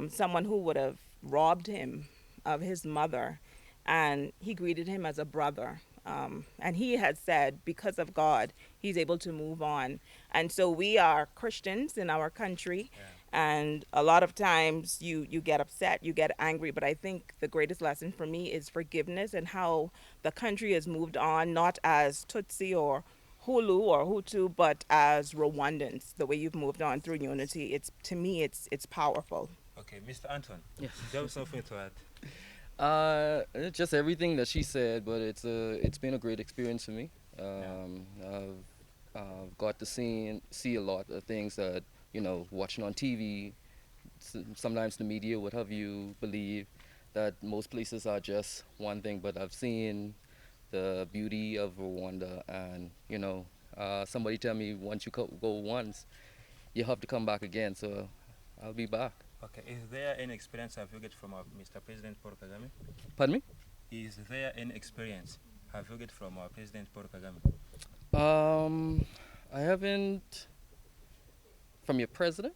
someone who would have robbed him of his mother, and he greeted him as a brother. And he has said, because of God, he's able to move on. And so we are Christians in our country, and a lot of times you get upset, you get angry. But I think the greatest lesson for me is forgiveness and how the country has moved on, not as Tutsi or Hulu or Hutu, but as Rwandans. The way you've moved on through unity, it's to me, it's powerful. Okay, Mr. Anton. Yes. Do you have something to add? It's just everything that she said, but it's been a great experience for me. I've got to see a lot of things that watching on TV. Sometimes the media would have you believe that most places are just one thing, but I've seen the beauty of Rwanda, and somebody tell me once you go once, you have to come back again. So I'll be back. Okay. Is there any experience have you get from Mr. President Paul Kagame? Pardon me? Is there any experience have you get from our President Paul Kagame? I haven't. From your president?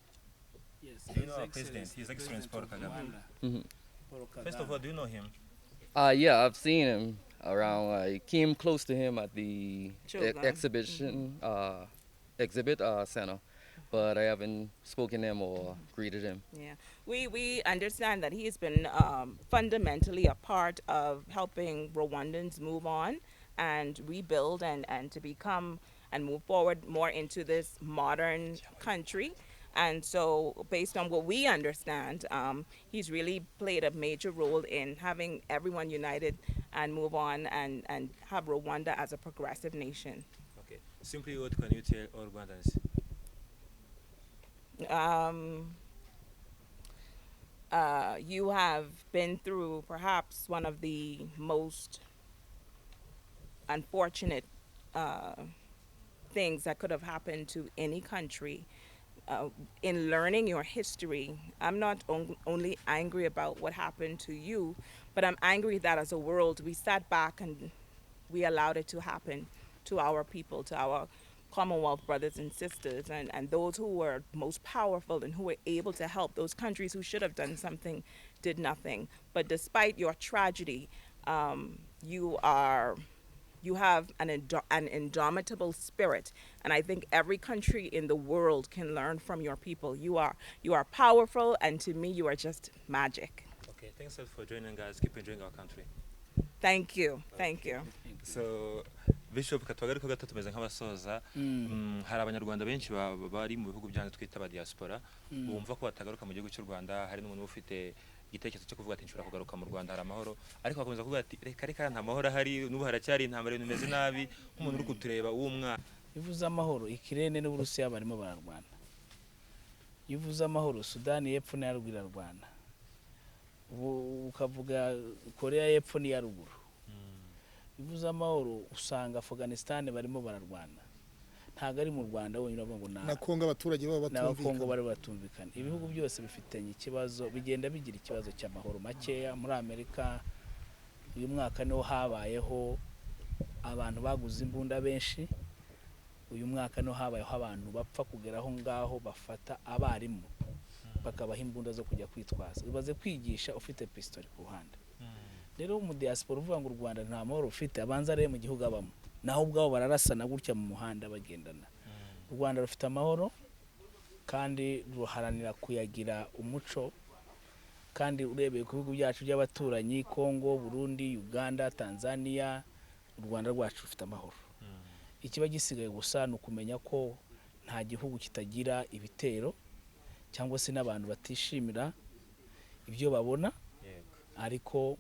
Yes, Do you know His our president, Excellency, His Excellency Paul President of Kagame? Rwanda, Paul First of Kagame. all, do you know him? Yeah, I've seen him around. I came close to him at the Choga. exhibition, exhibit center, but I haven't spoken to him or greeted him. Yeah, we understand that he's been fundamentally a part of helping Rwandans move on and rebuild and to become and move forward more into this modern country. And so, based on what we understand, he's really played a major role in having everyone united and move on and have Rwanda as a progressive nation. Okay. Simply, what can you tell all Rwandans? You have been through perhaps one of the most unfortunate things that could have happened to any country. In learning your history, I'm not only angry about what happened to you, but I'm angry that as a world we sat back and we allowed it to happen to our people, to our Commonwealth brothers and sisters, and those who were most powerful and who were able to help those countries who should have done something did nothing. But despite your tragedy, you have an indomitable spirit, and I think every country in the world can learn from your people. You are powerful, and to me, you are just magic. Okay, thanks a lot for joining us. Keep enjoying our country. Thank you, thank you. So, Bishop, katugaruke gato tumeze nk'abasoza. Hari abanyarwanda benshi bari mu bihugu byanyu twita aba diaspora bumva ko batagaruka mu gihugu cy'u Rwanda. Hari n'umuntu ufite igitekerezo cyo kuvuga ati nshobora kugaruka mu Rwanda, hari amahoro, ariko bakomeza kuvuga ati reka reka, nta mahoro ahari, n'ubu haracyari intambara, ibintu bimeze nabi. Nk'umuntu uri kutureba w'umwana, Iyo uvuze amahoro, Ukraine n'Uburusiya barimo bararwana. Iyo uvuze amahoro, Sudani y'Epfo n'iya ruguru irarwana. Ubu ukavuga Korea y'Epfo n'iya ruguru. Iyo uvuze amahoro, usanga Afghanistan barimo bararwana. Ntabwo ari mu Rwanda wenyine bavuga ngo Na Kongo abaturage babo n'Abakongo batumvikana. Bari batumvikana. Ibihugu byose bifitanye ikibazo, bigenda bigira ikibazo cy'amahoro makeya. Muri Amerika uyu mwaka niho habayeho abantu baguze imbunda benshi. Uyu mwaka niho habayeho abantu bapfa kugera aho ngaho bafata abarimu bakabaha imbunda zo kujya kwitwaza. Ubaze kwigisha ufite pistori ku ruhande. Rero mu diaspora uvuga ngo u Rwanda nta mahoro ufite, abanza arebe mu gihugu abamo, naho ubwabo bararasana gutya mu muhanda bagendana. U Rwanda rufite amahoro kandi ruharanira kuyagira umuco. Kandi urebeye ku bihugu byacu by'abaturanyi, Congo, Burundi, Uganda, Tanzania, u Rwanda rwacu rufite amahoro. Ikiba gisigaye gusa ni ukumenya ko nta gihugu kitagira ibitero cyangwa se n'abantu batishimira ibyo babona, ariko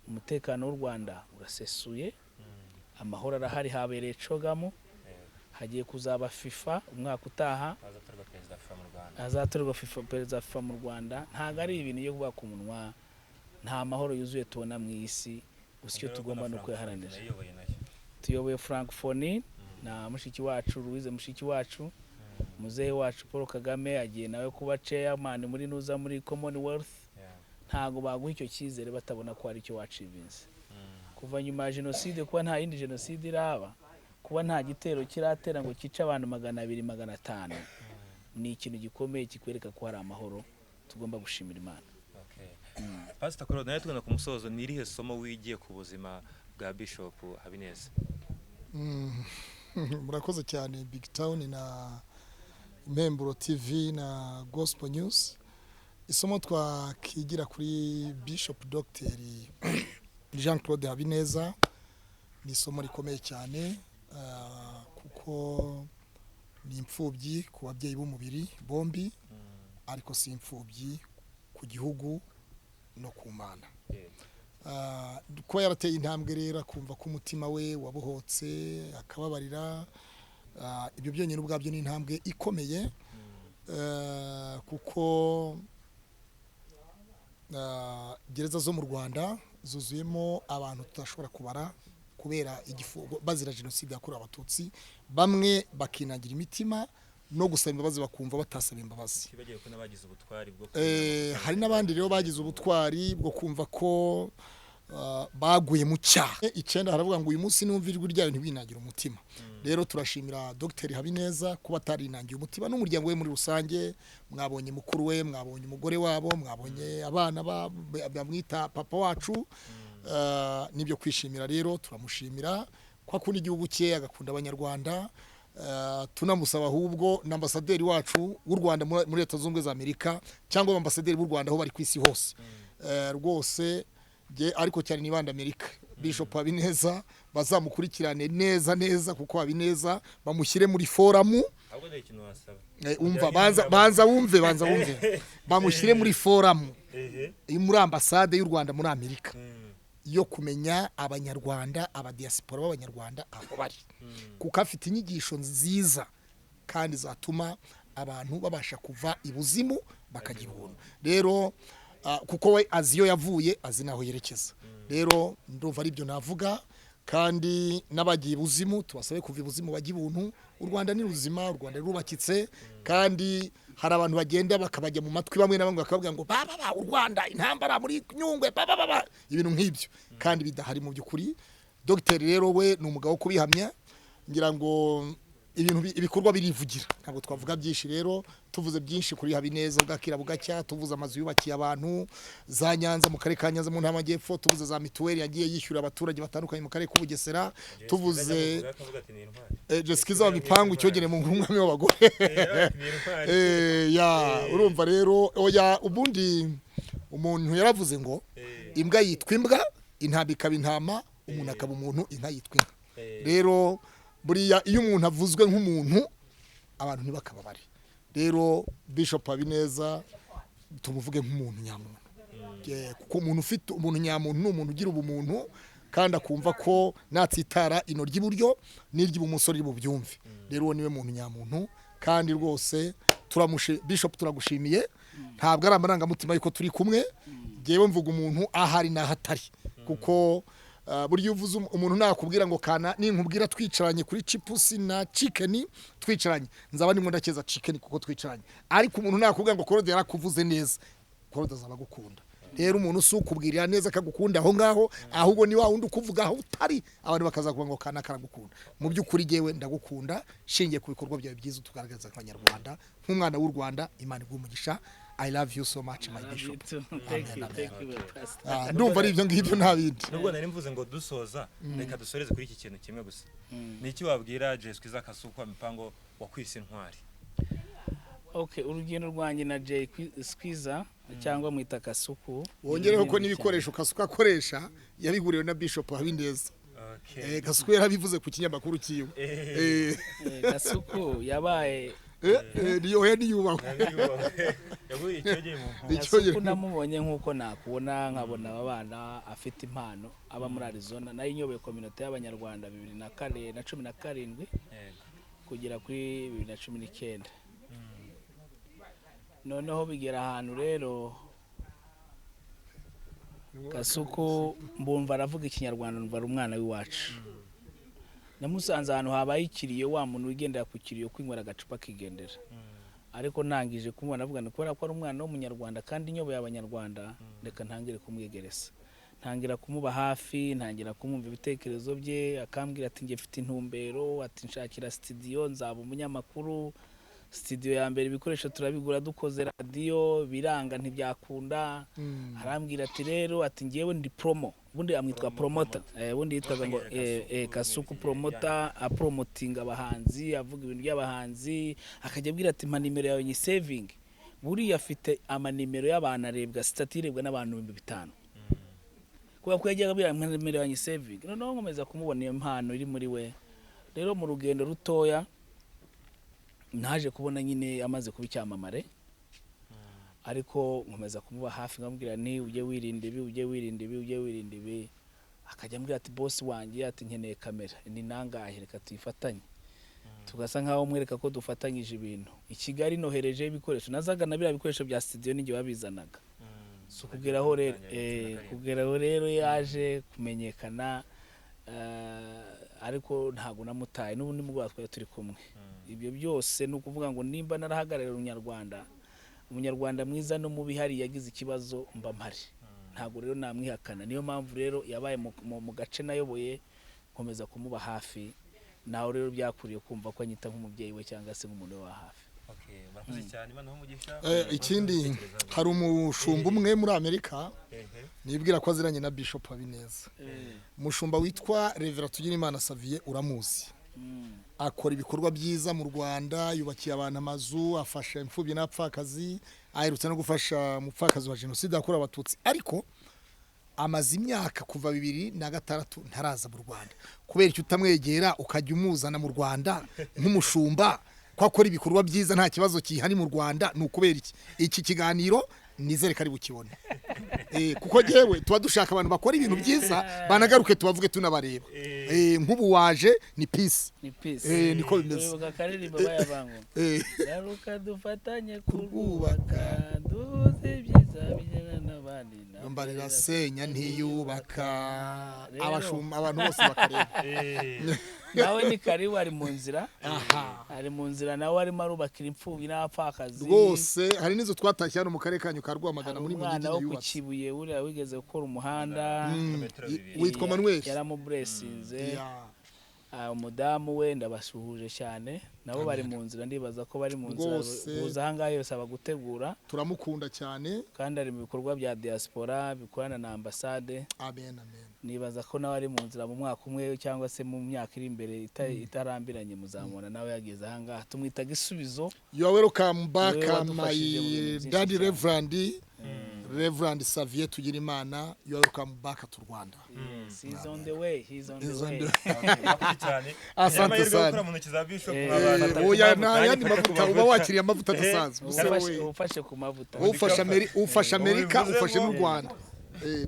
umutekano w'u Rwanda urasesuye. Amahoro arahari, habereye CHOGM, hagiye kuzaba FIFA umwaka utaha, hazatorwa perezida FIFA mu Rwanda. Hazatorwa FIFA, perezida wa FIFA mu Rwanda. Ntabwo ari ibintu byo kuvuga ku munwa. Nta mahoro yuzuye tubona mu isi, gusa icyo tugomba ni ukuyaharanira. Nayiyoboye nayo. Tuyoboye Francophonie na mushiki wacu Louise, mushiki wacu, muzehe wacu Paul Kagame agiye nawe kuba chairman muri nuza muri Commonwealth. Ntabwo baguha icyo cyizere batabona ko hari icyo wachievinze kuva nyuma ya jenoside. Kuba nta yindi jenoside iraba, kuba nta gitero kiratera ngo cyice abantu 200, 500, ni ikintu gikomeye kikwereka ko hari amahoro tugomba gushimira Imana. Pastor Claude, nawe tugana ku musozo, ni irihe somo wigiye ku buzima bwa Bishop Habineza? Murakoze cyane, Big Town na Impemburo TV na Gospel News. Isomo twakigira kuri Bishop Dr Jean Claude Habineza ni isomo rikomeye cyane, kuko ni imfubyi ku babyeyi b'umubiri bombi, ariko si imfubyi ku gihugu no ku Mana. Kuba yarateye intambwe rero, akumva ko umutima we wabohotse, akababarira, ibyo byonyine ubwabyo ni intambwe ikomeye, kuko gereza zo mu Rwanda zuzuyemo abantu tudashobora kubara kubera igifungo bazira jenoside yakorewe Abatutsi, bamwe bakinangira imitima no gusaba imbabazi bakumva batasaba imbabazi. Tibagiwe ko n'abagize ubutwari bwo Hari n'abandi rero bagize ubutwari bwo kumva ko baguye mu cyaha. 9 haravuga ngo uyu munsi numva ijwi ryayo ntiwinangire umutima. Rero turashimira Dr Habineza kuba atarinangiye umutima n'umuryango we muri rusange. Mwabonye mukuru we, mwabonye umugore wabo, mwabonye abana bamwita papa wacu. Nibyo kwishimira rero, turamushimira ko akunda igihugu cye, agakunda Abanyarwanda. Tunamusaba ahubwo na ambasaderi wacu w'u Rwanda muri Leta Zunze Ubumwe za Amerika, cyangwa ambasaderi b'u Rwanda aho bari ku isi hose, rwose jye ariko cyane nibanda Amerika, Bishop Habineza bazamukurikirane neza neza, kuko Habineza bamushyire muri forum. Ahubwo ni ikintu wasaba. Umva, banza banza wumve, banza wumve, bamushyire muri forum muri ambasade y'u Rwanda muri Amerika yo kumenya Abanyarwanda, abadiaspora b'Abanyarwanda aho bari, kuko afite inyigisho nziza kandi zatuma abantu babasha kuva ibuzimu bakagira ubuntu. Rero kuko we azi iyo yavuye, azi n'aho yerekeza. Rero ndumva ari ibyo navuga, kandi n'abagiye ibuzimu tubasabe kuva ibuzimu bajya ibuntu. U Rwanda ni ruzima, u Rwanda rurubakitse, kandi hari abantu bagenda bakabajya mu matwi bamwe na bamwe bakababwira ngo ba ba ba, u Rwanda intambara muri Nyungwe, ba ba ba ba, ibintu nk'ibyo kandi bidahari mu by'ukuri. Dogiteri rero we ni umugabo wo kubihamya. Ngira ngo ibintu ibikorwa birivugira, ntabwo twavuga byinshi. Rero tuvuze byinshi kuri Habineza bwakira bugacya, tuvuze amazu yubakiye abantu za Nyanza, mu karere ka Nyanza mu Ntara y'Amajyepfo, tuvuze za mituweli yagiye yishyura abaturage batandukanye mu karere k'Ubugesera, tuvuze Akavuga ati ni intwari. Jessica izaba mipangu cyogere mu mwami w'abagore. Ni intwari. Ya, urumva rero, oya, ubundi umuntu yaravuze ngo imbwa yitwa imbwa, intama ikaba intama, umuntu akaba umuntu, inka yitwa inka. Rero buriya iyo umuntu avuzwe nk'umuntu, abantu ntibakababare. Rero Bishop Habineza tumuvuge nk'umuntu nyamuntu, kuko umuntu ufite umuntu nyamuntu ni umuntu ugira ubumuntu, kandi akumva ko natsitara ino ry'iburyo n'iry'ibumoso riri bubyumve. Rero uwo niwe muntu nyamuntu, kandi rwose turamushe. Bishop, turagushimiye. Ntabwo ari amarangamutima yuko turi kumwe. Ngewe mvuga umuntu ahari n'aho atari, kuko burya iyo uvuze umuntu nakubwira ngo kana ninkubwira twicaranye kuri chips na chicken twicaranye, nzaba ndimo ndakeza chicken kuko twicaranye. Ariko umuntu nakubwira ngo Claude yarakuvuze neza, Claude azaba agukunda. Rero umuntu si ukubwirira neza akagukunda aho ngaho, ahubwo ni wa wundi ukuvuga aho utari, abantu bakazakuvuga ngo kana karagukunda. Mu by'ukuri jyewe ndagukunda shingiye ku bikorwa byawe byiza utugaragaza nk'Abanyarwanda, nk'umwana w'u Rwanda. Imana iguhe umugisha. I love you so much, my I love you bishop. too. Thank you, Amen. thank you, Pastor. Ndumva ari ibyo ngibyo, nta bindi. Nubwo nari mvuze ngo dusoza, reka dusoreze kuri iki kintu kimwe gusa. Ni iki wabwira Jessica Kasuku wa mipango wakwise intwari? Okay, urugendo rwanjye na Jay Squeezer cyangwa mwita Kasuku. Wongereho ko n'ibikoresho Kasuku akoresha yabiguriwe na Bishop Habineza. Kasuku yarabivuze ku kinyamakuru cyiwe. Kasuku yabaye Niyo he niyubahwe. Yaguye icyogeye mu nkombe. Icyogeye. Kasuku namubonye nk'uko nakubona, nkabona aba bana afite impano, aba muri Arizona. Nayo nyoboye communauté y'Abanyarwanda 2004 na 17 kugera kuri 2019. Noneho bigera ahantu rero Kasuku mbumva aravuga Ikinyarwanda, numva ari umwana w'iwacu. Namusanze ahantu habaye ikiriyo, wa muntu wigendera ku kiriyo kwinywera agacupa akigendera. Ariko ntangije kumubona avuga, ni kubera ko ari umwana w'Umunyarwanda kandi nyoboye Abanyarwanda, reka ntangire kumwegereza, ntangira kumuba hafi, ntangira kumwumva ibitekerezo bye. Akambwira ati: "Njye mfite intumbero," ati: "Nshakira studio, nzaba umunyamakuru." Studio ya mbere ibikoresho turabigura, dukoze radiyo biranga, ntibyakunda. Arambwira ati rero, ati: "Ngewe ndi promo." Ubundi amwitwa promoter, ubundi yitwaga ngo Kasuku Promoter, apromotinga abahanzi, avuga ibintu by'abahanzi. Akajya abwira ati: "Mpa nimero yawe nyisevinge." Buriya afite amanimero y'abantu arebwa, status irebwa n'abantu 5000, kubera ko yajyaga abwira: "Mpa nimero yawe nyisevinge." Noneho nkomeza kumubona iyo mpano iri muri we. Rero mu rugendo rutoya naje kubona nyine amaze kuba icyamamare, ariko nkomeza kumuba hafi, nkamubwira ni ujye wirinda ibi, ujye wirinda ibi, ujye wirinda ibi. Akajya ambwira ati: "Boss wanjye," ati: "nkeneye kamera, ni nangahe? Reka tuyifatanye." Tugasa nkaho mwereka ko dufatanyije ibintu. I Kigali noherejeho ibikoresho, nazaga na biriya bikoresho bya studio n'igihe babizanaga. So kugeraho rero, kugeraho rero yaje kumenyekana, ariko ntabwo namutaye, n'ubundi mugoroba twari turi kumwe. Ibyo byose ni ukuvuga ngo nimba narahagarariye Umunyarwanda, Umunyarwanda mwiza no mubi, hari yagize ikibazo mba mpari, ntabwo rero namwihakana. Niyo mpamvu rero yabaye mu gace nayoboye, nkomeza kumuba hafi. Nawe rero byakuriye kumva ko anyita nk'umubyeyi we cyangwa se nk'umuntu we wa hafi. Okay, murakoze cyane, Imana ibahe umugisha. Ikindi hari umushumba umwe muri Amerika nibwira ko aziranye na Bishop Habineza, umushumba witwa Reverend Tugirimana Savier, uramuzi. Akora ibikorwa byiza mu Rwanda, yubakiye abantu amazu, afasha imfubyi n'abapfakazi, aherutse no gufasha umupfakazi wa jenoside yakorewe Abatutsi. Ariko amaze imyaka kuva 2006 ntaraza mu Rwanda. Kubera icyo utamwegera ukajya umuzana mu Rwanda nk'umushumba, ko akora ibikorwa byiza, nta kibazo kihari mu Rwanda, ni ukubera iki? Iki kiganiro nizere ko ari bukibone, kuko jewe tuba dushaka abantu bakora ibintu byiza banagaruke, tubavuge tunabareba. Nk'ubu waje ni peace. Ni peace. Niko bimeze. Uribuka akaririmbo bayabango? "Garuka dufatanye kurwubaka, kurwubaka, duhuze ibyiza bijyana n'abandi." Mbarira senya ntiyubaka. Rero- Abashumba, abantu bose bakareba. Nawe ni karibu, ari mu nzira, ari mu nzira, nawe arimo arubakira imfubyi n'abapfakazi. Rwose hari n'inzu twatashye hano mu karere kanyu ka Rwamagana, Hari muri umwana Munyigina wo ku yubatse. Kibuye buriya wigeze gukora umuhanda. Kilometero 2. Witwa Manuel. Yaramuburesinze. Ya. Umudamu we ndabasuhuje cyane, nabo bari mu nzira, ndibaza ko bari mu nzira Rwose. kuza ahangaha yose abagutegura. Turamukunda cyane. Kandi ari mu bikorwa bya diaspora bikorana na ambasade. Amen, amen. Nibaza ko nawe ari mu nzira, mu mwaka umwe cyangwa se mu myaka iri imbere itarambiranye muzamubona nawe yageze ahangaha. Tumwita Gisubizo. You are welcome back, Niwe wadufashije mu bintu my byinshi daddy. cyane. Reverend Xavier Tugirimana, you are welcome back to Rwanda. Yes, he's on the way, he's on the He's on way. Murakoze cyane. Asante Amahirwe yo sana. gukora mu ntoki za Bishop Fata ku Oya, mavuta. nta yandi mavuta, uba wakiriye amavuta adasanzwe. Ubuse Ufashe- wowe ufashe ku mavuta. Ufasha Amerika, Ubivuze ufashe n'u ngo- Rwanda,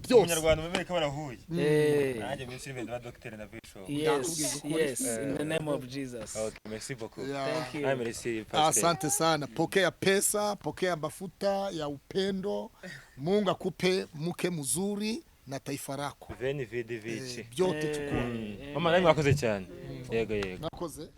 byose. Umunyarwanda mu Amerika barahuye. Eh, Nanjye minsi iri imbere ndaba dogiteri na Bishop. Yes, yes, in the name of Jesus. Okay, merci beaucoup. Yeah. Thank you. Ah, merci, pastor. Asante sana. Pokea pesa, pokea mafuta ya upendo. Mungu akupe mke mzuri na taifa lako. Veni vidi vici. Vyote chukua. Mama, nawe mwakoze cyane. Yego, yego. Nakoze.